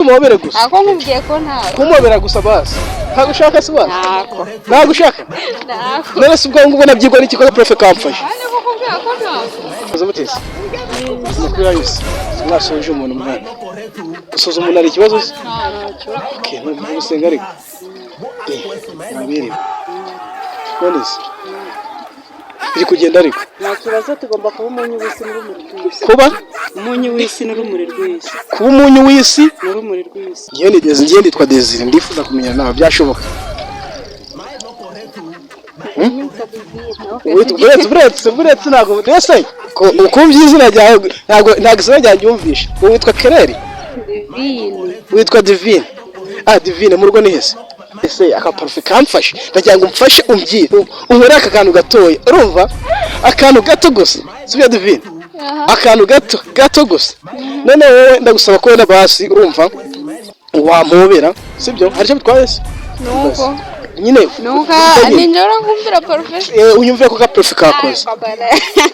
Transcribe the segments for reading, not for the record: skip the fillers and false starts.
Umuhobere gusa. Ako nkubwiye ko ntawe. Kumobera gusa basi. Ntabwo ushaka se basi? Ntako. Ntabwo ushaka? Ntako. None se ubwo ngubwo nabyigwa n'iki ko profe kamfashe? Kandi kukubwira ko ntawe. Muze muteze. Amakuru yayo se? Mwasoje umuntu mwana. Gusoza umuntu ari ikibazo se? Okay, none gusenga ariko. Naberewe. None se? Biri kugenda ariko. Nta kibazo, tugomba kuba umunyu w'isi n'urumuri rw'isi. Kuba Umunyu w'isi n'urumuri rw'isi. Kuba umunyu w'isi n'urumuri rw'isi. Ngewe ni Desire, ngewe nitwa Desire, ndifuza kumenyana nawe, byashoboka? Buretse ntabwo mbese ko ukumva izina ryawe, ntabwo izina ryanjye yumvishe. Wowe witwa Kereri? Divine. Witwa Divine? Ah, Divine, mu rugo ni hese? Ese aka parufe kamfashe, ndagira ngo umfashe umbwire, unkorere aka kantu gatoya, urumva, akantu gato gusa, sibyo Divine? Akantu gato gato gusa. None wowe ndagusaba ko wenda basi, urumva, wampobera, sibyo? Hari icyo bitwaye se? Nuko. Nyine. Nuko nyine. Ninjoro nkumvira parufe. Unyumve ko ka parufe kakoze.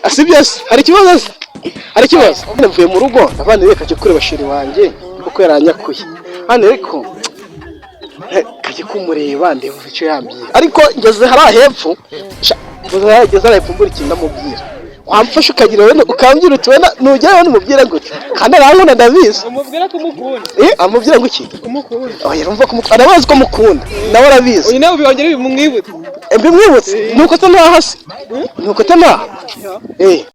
Ah, sibyo se? Hari ikibazo se? Hari ikibazo? Nyine mvuye mu rugo, abana reka njye kureba chéri wanjye kuko yaranyakuye hano, ariko kajya kumureba ndeba icyo yambwira, ariko ngeze hariya hepfo, ngeze hariya hepfo mbura ikintu ndamubwira. Wamfasha ukagira wenda ukambwira uti wenda nugerayo numubwire gutya, kandi arankunda, ndabizi. Umubwira ko umukunda. Eh, amubwira ngo iki? Kumukunda. Oya, urumva ko arabazi ko mukunda, nawe arabizi. Uyu nawe ubihongere bimwibutse. Mbimwibutse nuko atanaha se, nuko atanaha.